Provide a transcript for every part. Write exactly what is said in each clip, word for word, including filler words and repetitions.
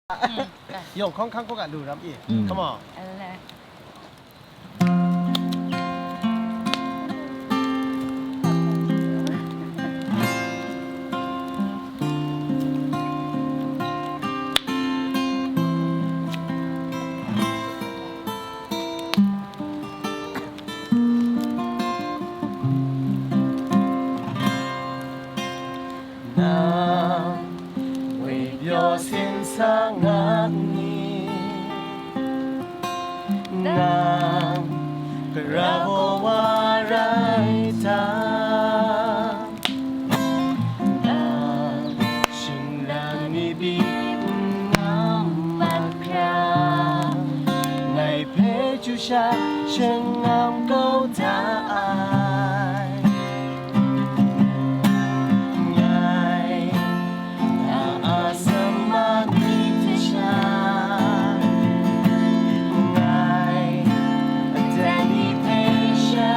Yawng hkawng hkang hkawng a lu ram i. Mm. Come on. Nang ngwi pyaw sin sa nga nni? Nang gara gaw wa rai ta? Nang shingran mi byi n ngam mahkra, ngai hpe chyu sha shangam kau da ai. Ngai na a sama ni hte sha, ngai a dai ni hpe sha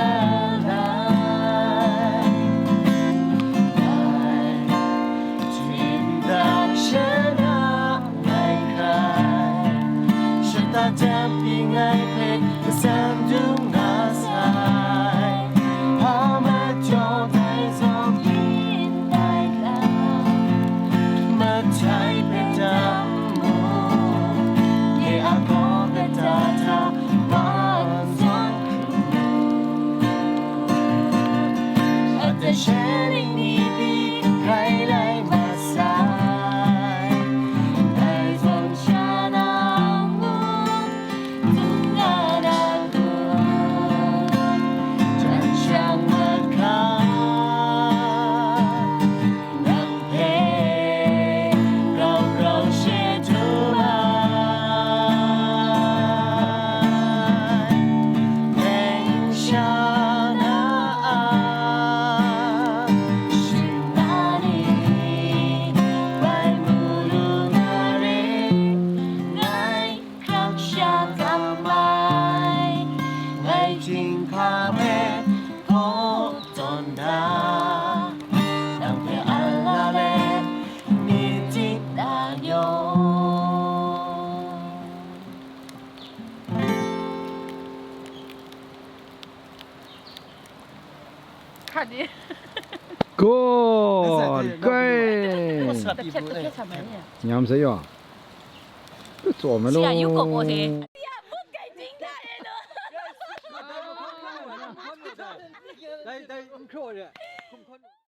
lai. Ngai htim dakshana ngai hkrai, shata jam pyi ngai hpe matsan dung nga sai. Hpa majaw dai zawn yin ai lam, mahtai hpe tam mu, nye a gaw kata hta man zawn hkrum lu. A tasha ning ni pyi hkrai lai masai, dai zawn sha na ngu, dung nga na kun, jan shang mahkra, nang hpe grau grau she du ai. Meng sha na a shinggan ni bai mu lu na re, ngai hkrak sha kam ai, ngai chyinghka hpe hkaw tawn da, nang hpe a la let myit ting na yaw. 看你。 Good, great. What's up, people? Nyam se yaw. Good job, man. See, are you go for it? Dai, dai, n hkraw re.